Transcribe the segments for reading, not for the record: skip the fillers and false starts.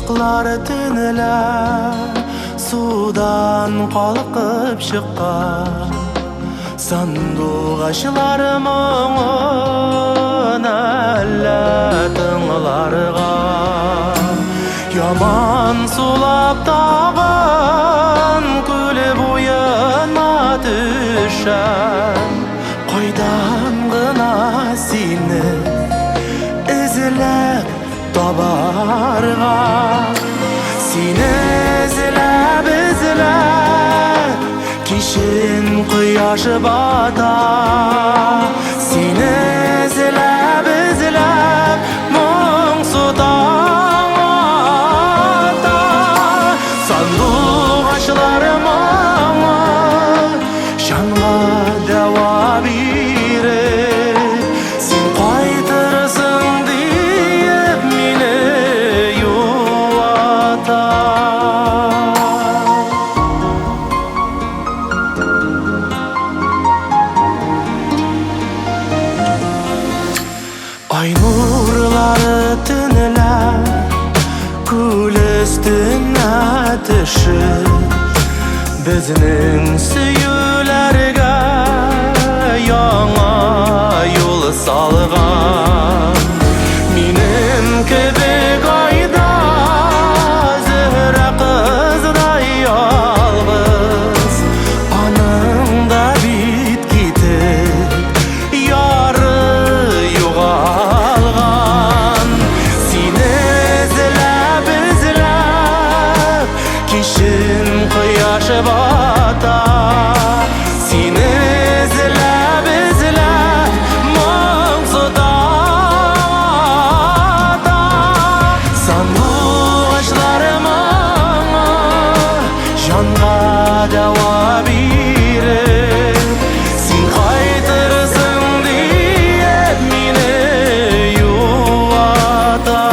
Балыклар төнлә судан калкып чыккан, Сандугачлар моңын әллә тыңларга. Яман сулап тагын күл буена төшәм, Кайдан гына сине эзләп табарга. Сине эзләп, эзләп, кичен кояш бата. Сине эзләп, эзләп, моңсу таң ата. Сандугачлар моңы җанга дәва биреп, син кайтырсың диеп мине юата. Ай нурлары төнлә күл өстенә төшеп, безнең сөюләргә яңа юл салган. Минем кебек айда Зөһрә кыздай ялгыз, аның да бит китеп яры югалган. Сине эзләп, эзләп, кичен кояш бата. Сине эзләп, эзләп, моңсу таң ата. Сандугачлар моңы җанга дәва биреп, син кайтырсың диеп мине юата.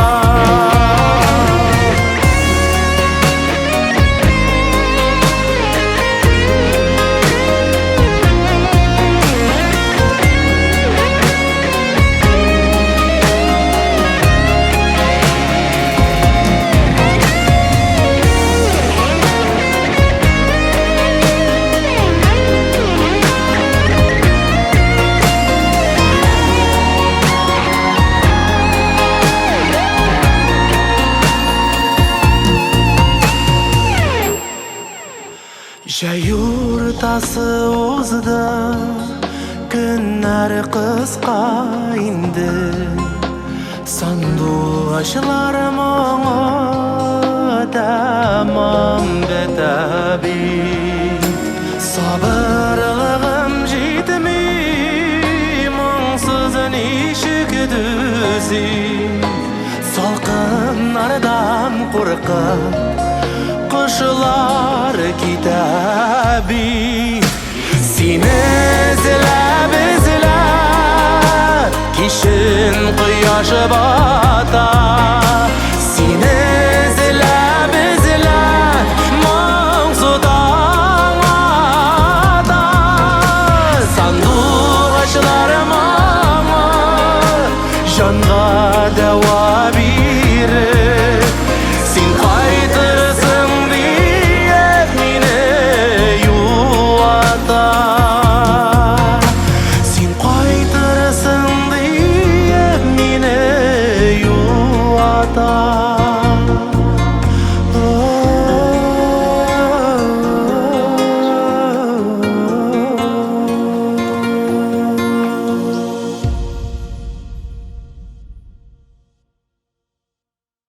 Җәй уртасы узды, көннәр кыска инде. Сандугачлар моңы тәмам бетә бит. Сабырлыгым җитми, моңсыз ничек түзим? Салкыннардан куркып, кошлар китә бит. Сине эзләп, эзләп, кичен кояш бата. Сине эзләп, эзләп, моңсу таң ата. Сандугачлар моңы җанга дәва биреп, син кайтырсың диеп мине юата. Син кайтырсың диеп мине юата.